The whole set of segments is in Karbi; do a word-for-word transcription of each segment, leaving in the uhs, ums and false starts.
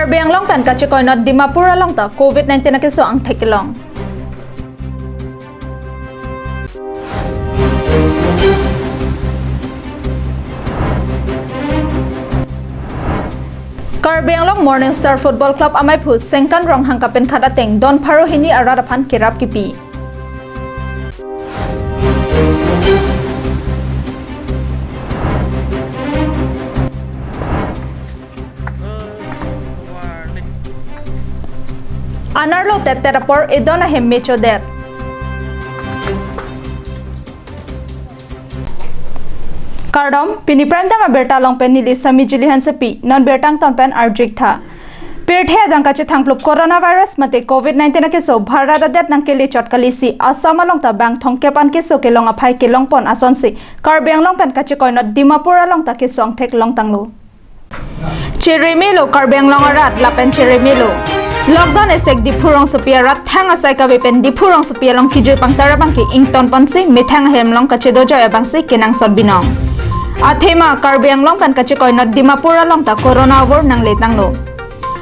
Karbi Anglong pen kachekoinot Dimapur along ta covid nineteen akeso angthek kelong. Karbi Anglong Morning Star Football Club amaiphu Sengkan Ronghang kapinkhat ateng don pharo hini arat aphan kerap kipi. Anerlo tettet apor edon ahem mechodet. Kardom, pini Prime Time abirta along pen neli Sami Jili Hansepi, non birta angton pen arju-ik tha. Pirthe adang kachethangplup coronavirus mate covid nineteen akeso Bharat adet nangkele chot kalisi Assam along ta bang thomkep an keso kelong aphai kelongpon asonsi Karbi Anglong pen kachekoinot Dimapur along ta keso angthek longtanglo. Cheremelo Karbi Anglong arat lapen cheremelo. Lockdown esek Diphu rongsopi arat thang asai kave pen Diphu rongsopi along kijui pangtar abangke ingtonponsi methang ahem along kachedojoi abangsi kenangsot binong. Athema Karbi Anglong pen kachekoinot Dimapur along ta corona avur nangletanglo.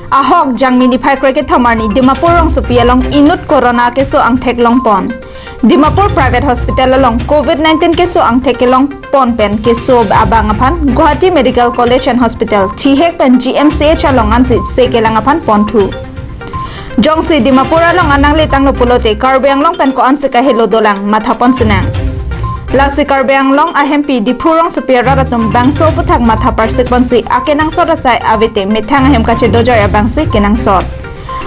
Ahok Jangmi niphai krekethom arni Dimapur rongsopi along inut corona keso angthek longpon. Dimapur Private Hospital along covid nineteen keso angthek kelongpon pen keso abang aphan Guwahati Medical College and Hospital, thihek pen G M C H along ansi se kelang aphan ponthu. Jongsi Dimapur along an nangletanglo pulote Karbi Anglong pen ko-ansi kahelo dolang mathapon sinang. Lasi Karbi Anglong ahempi Diphu rongsopi arat atum bangso aphuthak matha parsikponsi akenangsot asai avete methang ahem kachedojoi abangsi kenangsot.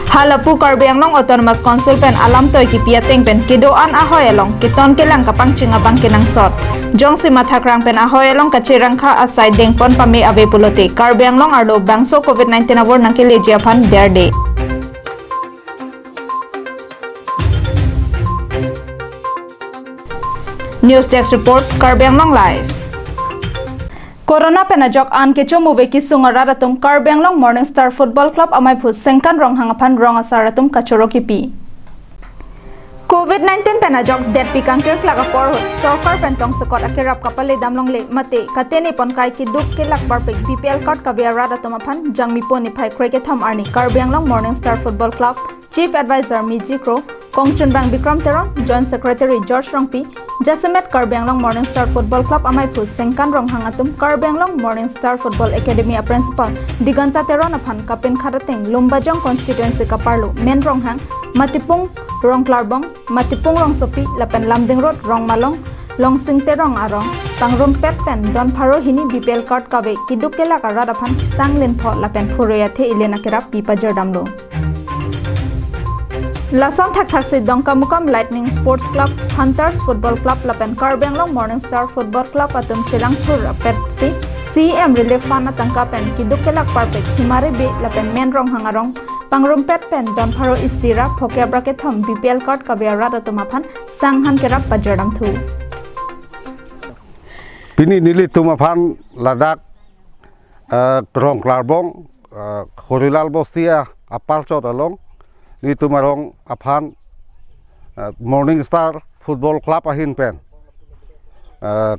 Halapu Karbi Anglong Autonomous Council pen alam toi kipi ateng pen kedo-an ahoi along keton kelang kapangching abang kenangsot. Jongsi mathakrang pen ahoi along kacherangkha asai dengpon pame ave pulote Karbi Anglong arlo bangso covid nineteen avur nangkeleji aphan derde. News Desk Report, Karbi Anglong Live. Corona pen ajok an kecho muve kisung arat atum Karbi Anglong Morning Star Football Club amaiphu Sengkan Ronghang aphan rong asar atum kachoro kipi. Covid nineteen pen ajok detpi kangkirklak apor ahut sorkar pen tongsekot akerap kapale damlongle mate katene ponkai keduk kelak parpik B P L card kave arat atum aphan Jangmi po niphai krekethom arni Karbi Anglong Morning Star Football Club Chief Advisor Miji Kro, kongchunbang Bikram Teron, Joint Secretary George Rongpi, jasemet Karbi Anglong Morning Star Football Club amaiphu Sengkan Ronghang atum Karbi Anglong Morning Star Football Academy a Principal Diganta Teron aphan kapinkhat ateng Lumbajong constituency kaparlo Men Ronghang, Matipung Rongklarbong, Matipung Rongsopi lapen Lumding Road Rongmalong Longsing Terong arong pangrumpet pen don pharo hini B P L card kave keduk kelak arat aphan sang linpho lapen phurui athe ilen akerap pi pajir damlo. Lason thakthaksi Dongkamukam Lightning Sports Club, Hunters Football Club lapen Karbi Anglong Morning Star Football Club atum cherangthur apetsi C E M Relief Fund atangka pen keduk kelak parpik Himari Bey lapen Men Ronghang arong pangrumpet pen don pharo isi ra phokep ra kethom B P L card kave arat atum aphan sanghan kerap pajir damthu. Pini nelitum aphan ladak, eh, Rongklarbong, eh, Horilal Bosti a-, aparchot along nelitum arong aphan, eh, Morning Star Football Club ahin pen, eh,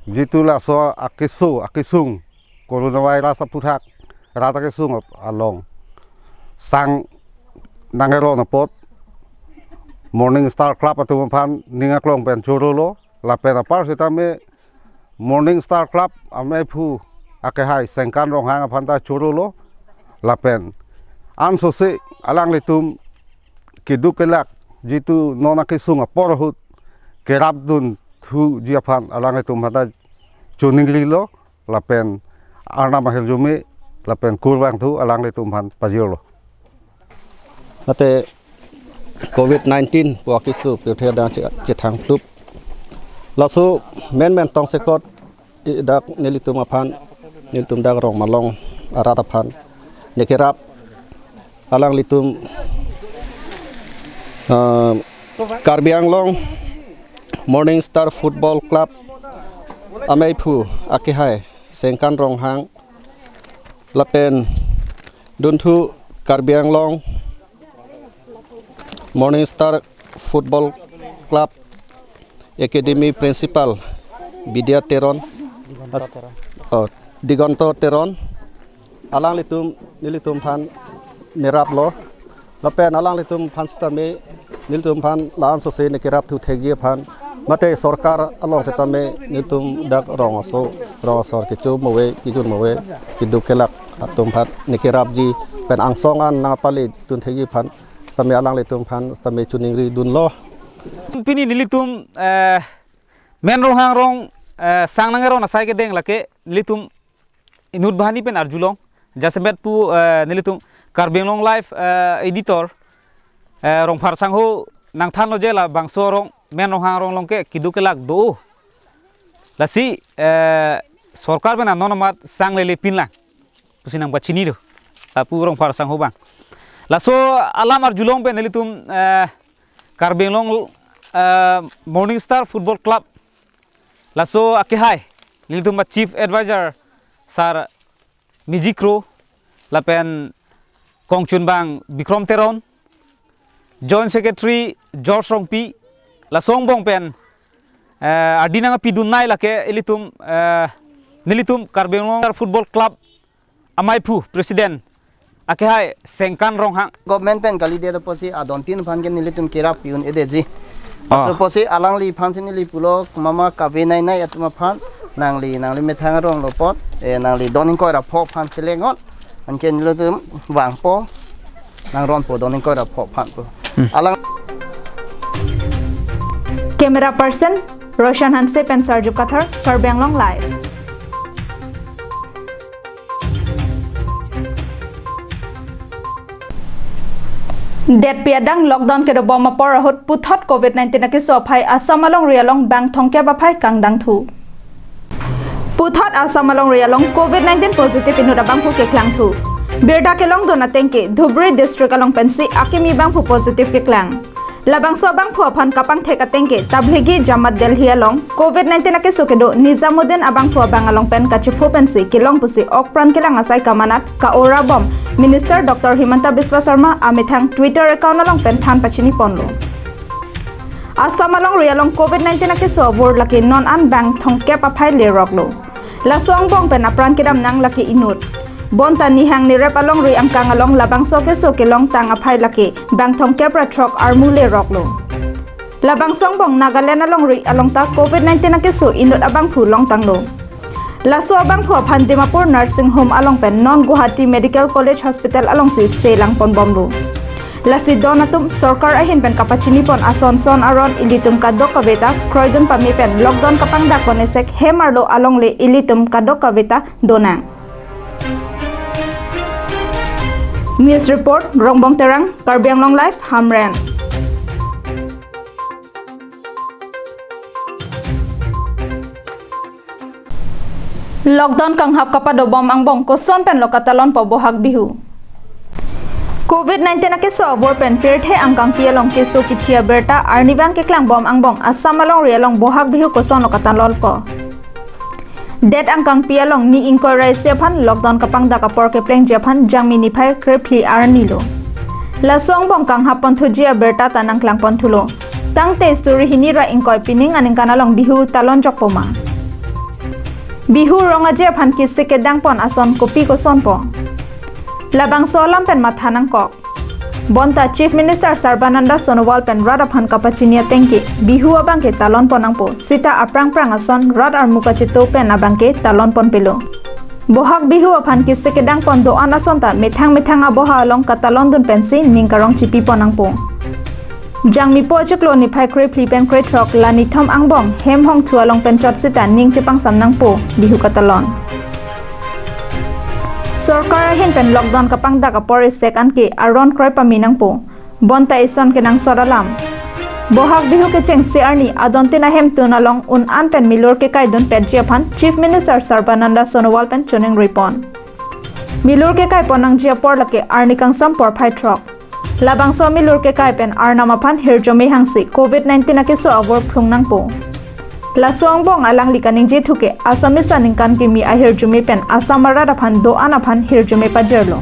jitu laso akeso akesung coronavirus aphuthak rat akesung along sang nangkeron apot Morning Star Club atum aphan ning aklong pen chorolo lapen apar sitame Morning Star Club amaiphu akehai Sengkan Ronghang aphan ta chorolo lapen ansose alanglitum keduk kelak jitu non akesung apor ahut kerap dunthuji aphan alanglitum aphan ta choningrilo lapen Arnam ahirjume lapen kurvangthu alanglitum aphan pajirlo. Mate covid nineteen pu akeso pirthe adang che-, chethangplup. Laso menmen tongsekot i dak nelitum aphan, nelitum dak Rongmalong arat aphan ne kerap alanglitum, ah, Karbi Anglong Morning Star Football Club amaiphu akehai Sengkan Ronghang lapen dunthu Karbi Anglong Morning Star Football Club Academy Principal Bidya Teron, as-, oh, Digonto Teron, alanglitum nelitum aphan neraplo. Lapen alanglitum aphan sitame, nelitum aphan la-an sose nekerap thu thekji aphan, mate sorkar along sitame nelitum dak rong aso, rong asor kecho move, kejun move, keduk kelak atum aphan nekerapji pen angsong an nangpale dun thekji aphan sitame alanglitum aphan sitame choningri dunlo. Pini nelitum, eh, Men Ronghang rong, eh, sang nang eron asai kedeng lake nelitum inut banghini pen arjulong, jasemet pu, eh, nelitum Karbi Anglong Live, eh, editor, eh, Rongphar sangho nangthanlo je labangso rong Men Ronghang rong along ke keduk kelak do. Lasi, eh, sorkar pen anon amat sang lele pinlang pusi nangpachini do. Lapu Rongphar sangho abang. Laso alam arjulong pen nelitum, eh, Karbi Anglong, eh, Morning Star Football Club. Laso akehai nelitum a Chief Advisor Sir Mijik Kro, lapen kongchunbang Bikrom Teron, Joint Secretary George Rongpi, laso angbong pen, eh, ardi nangpidun nai lake ilitum, eh, nelitum Karbi Anglong Football Club amaiphu President akehai Sengkan Ronghang. Government pen kalidet apotsi adontin aphan ke nelitum kerap pi-un-edetji. Ah. Laso apotsi alangliphan si neli pulo mama kave nai nai atum aphan, nangli, nangli methang arong lo apot, eh, nangli don ingkoi ra pho aphan seleng hot. Anke nelitum vangpo, nangronpo don ingkoi ra pho aphan po. Hmm. Alang. Camera person Roshan Hanse pen Sarju Kathar, Karbi Anglong Live. Detpi adang lockdown kedobom apor ahut puthot covid nineteen akeso aphai Assam alongri along bang thomkep aphai kangdang thu. Puthot Assam alongri along covid nineteen positive inut abangphu keklang thu. Birta kelongdun ateng ke Dhubri district along pensi akimi abangphu positive keklang. Labangso abangphu aphan kapangthek ateng ke Tablighi Jamaat Delhi along covid nineteen akeso kedo Nizamuddin abangphu abang along pen kachepho pensi kelong pusi okpran kelang asai kamanat ka-ora bom Minister Doctor Himanta Biswa Sarma amethang Twitter account along pen than pachini ponlo. Assam alongri along covid nineteen akeso avur lake non an bang thomkep aphai leroklo. Laso angbong pen apran kedam nang lake inut. Bonta nihang nerep alongri angkang along labangso akeso kelongtang aphai lake bang thomkep ra throk armu leroklo. Labangso angbong Nagaland alongri along ta covid nineteen akeso inut abangphu longtanglo. Laso abangphu aphan Dimapur Nursing Home along pen non Guwahati Medical College Hospital alongsi selang ponbomlo. Lasi don atum sorkar ahin pen kapachini pon ason son aron ilitum kadokave ta kroidun pame pen lockdown kapangdak pon esek hem arlo alongle ilitum kadokave ta donang. News report, Rongbong Terang, Karbi Anglong Live, Hamren. Lockdown kanghap kapadobom angbong koson penlo katalonpo Bohag Bihu. Covid nineteen akeso avur pen pirthe angkangpi along keso kithi abirta arnivang keklangbom angbong Assam alongri along Bohag Bihu kosonlo katalonpo. Det angkangpi along ni ingkoi ra isi aphan lockdown kapangdak apor keplengji aphan Jangmi niphai krephli arnilo. Laso angbong kanghap ponthuji abirta ta nangklang ponthulo. Tangte suri hini ra ingkoi pining aningkan along Bihu talonjokpo ma? Bihu rong aje aphan kisi kedang pon ason kopi kosonpo? Labangso alam pen matha nangkok. Bonta Chief Minister Sarbananda Sonowal pen rat aphan kapachini ateng ke Bihu abangke talon pon nangpo, sita aphrang phrang ason rat armu kachito pen abangke talon ponpelo. Bohag Bihu aphan kisi kedang pon do-an ason ta methang methang aboha along katalondun pensi ning karong chipi pon nangpo. Jangmipo achiklo niphai krephli pen krethrok la nithom angbong hem hongthu along pen chot sita ning chepangsam nangpo Bihu katalon. Sorkar ahin pen lockdown kapangdak apor isek anke aron kroi pame nangpo. Bonta ison kenangsot alam. Bohag Bihu kechengsi arni adontin ahemtun along un-an pen milur kekaidun petji aphan Chief Minister Sarbananda Sonowal pen choningri pon. Milur kekai pon nangji apor lake arni kangsam porphai throk. Labangso milur kekai pen arnam aphan hirjume hangsi covid nineteen akeso avur phlung nangpo. Laso angbong alangli kaningje thuke Assamese aningkan kimi ahirjume pen Assam arat aphan do-an aphan hirjume pajirlo.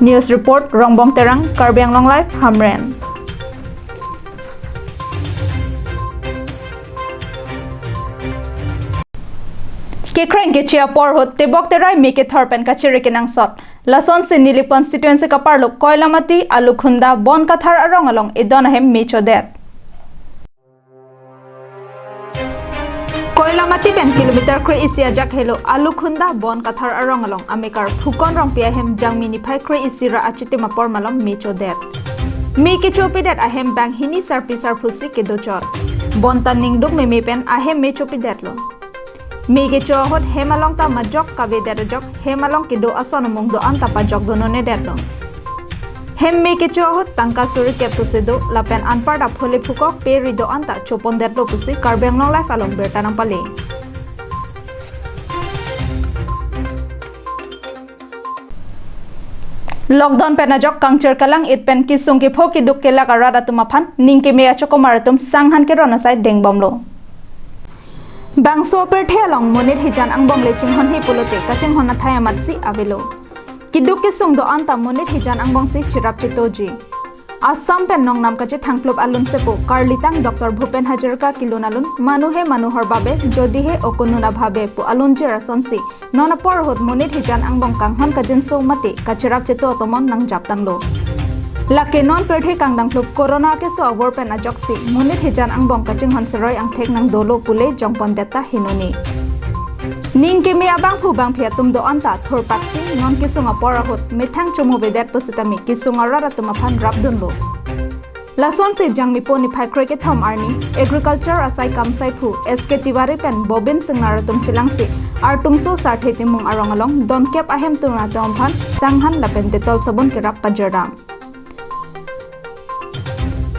News report, Rongbong Terang, Karbi Anglong Live, Hamren. Kekreng keche apor ahut tebok terai me kethor pen kachere kenangsot. Lasonsi Nilip constituency kaparlo Koilamati Alukhunda Bonkathar arong along edon ahem me chodet. Koilamati pen kilometer kre-isi ajak helo Alukhunda Bonkathar arong along amekar Phukon Rongpi ahem Jangmi niphai kre-isi ra achitim apor malom me chodet. Me kechopidet ahem bang hini sarpi sarphusi kedochot. Bonta ningduk meme pen ahem me chopidetlo. Me kecho ahut hem along ta majok kavedet ajok hem along kedo ason amung do-an ta pajok do nonedetlo. Hem me kecho ahut tangka suri kep sose do lapen anparta phole phukok pe ri do-an ta chopondetlo pusi Karbi Anglong Live along birta nangpale. Lockdown pen ajok kangchir kalang-it pen kesung kepho keduk kelak arat atum aphan ning keme achokomar atum sanghan keron asai dengbomlo. Bangso apirthe along monit hijan angbong le chinghonhe pulote kachinghon athai amatsi avelo. Keduk kesung do-an ta monit hijan angbongsi cherap chetoji. Assam pen nongnam kachethangplup alun sepo karlitang Doctor Bhupen Hazarika kelun alun, "Manu hai manu har babe, jodi hai o konun abhabe" pu alunjir asonsi non apor ahut monit hijan angbong kanghon kajinso mate kacherap cheto atomon nangjaptanglo. Lake non pirthe kangdangplup corona keso avor pen ajoksi monit hijan angbong kachinghon seroi angthek nangdolo pule jongpondet ta hinoni. Ning keme abangphu bangphi atum do-an ta thurpaksi non kesung apor ahut methang chomovedet pusitame kesung arat atum aphan rapdunlo. Lasonsi Jangmipo niphai kre kethom arni Agriculture asai kamsaiphu S K Tiwari pen Bobin Singnar atum chelangsi Artumso Sarthe Timung arong along donkep ahemtun atum aphan sanghan lapen Dettol sabun kerap pajirdam.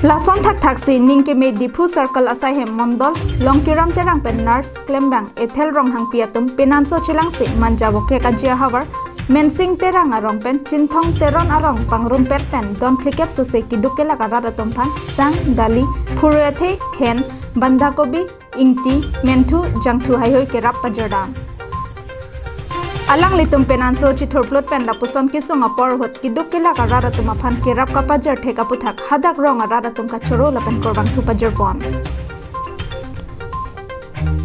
Lason thakthaksi ning keme Diphu Circle asai hem Mondol Longkiram Terang pen nurse klembang Ethel Ronghangpi atum penanso chelangsi Manja Vokek Aji ahavar Mensing Terang arong pen Chinthong Teron arong pangrumpet pen don phlikep sose keduk kelak arat atum aphan sang, dali, phurui athe, hen, bandhakobi, ingti, menthu, jangthu haihui kerap pajirdam. Alanglitum penanso chithurplut pen lapuson kesung apor ahut keduk kelak arat atum aphan kerap kapajir thek aputhak hadak rong arat atum kachoro lapen korbangthu pajirpon.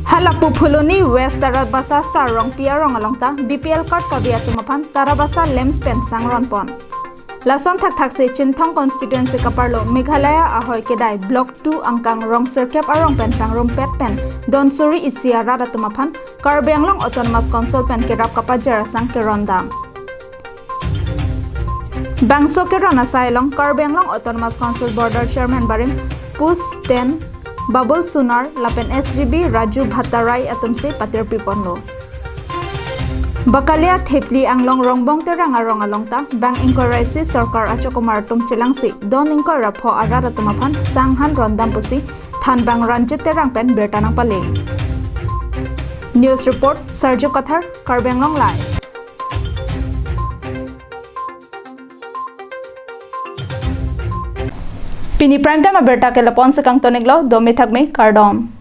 Halapu Phuloni West Tarabasa Sar Rongpi arong along ta B P L card kave atum aphan Tarabasa lamps pen sangronpon. Lason thakthaksi Chinthong constituency kaparlo Meghalaya ahoi kedai Block two angkang rong sirkep arong pen pangrumpet pen don suri isi arat atum aphan Karbi Anglong Autonomous Council pen kerap kapajir asang kerondam. Bangso keron asai along Karbi Anglong Autonomous Council Board Chairman barim Pus Ten, Babul Sunar lapen S G B Raju Bhattarai atumsi patirpiponlo. Bakalia Thepli Anglong Rongbong Terang arong along ta bang ingkoi ra isi sorkar achokomar atum chelangsi don ingkoi ra pho arat atum aphan sanghan rondam pusi thanbang Ranjit Terang pen birta nangpale. News report, Sarju Kathar, Karbi Anglong Live. Pini prime time abirta ke lapu-an si kangton-iklo, dome thakme, kardom.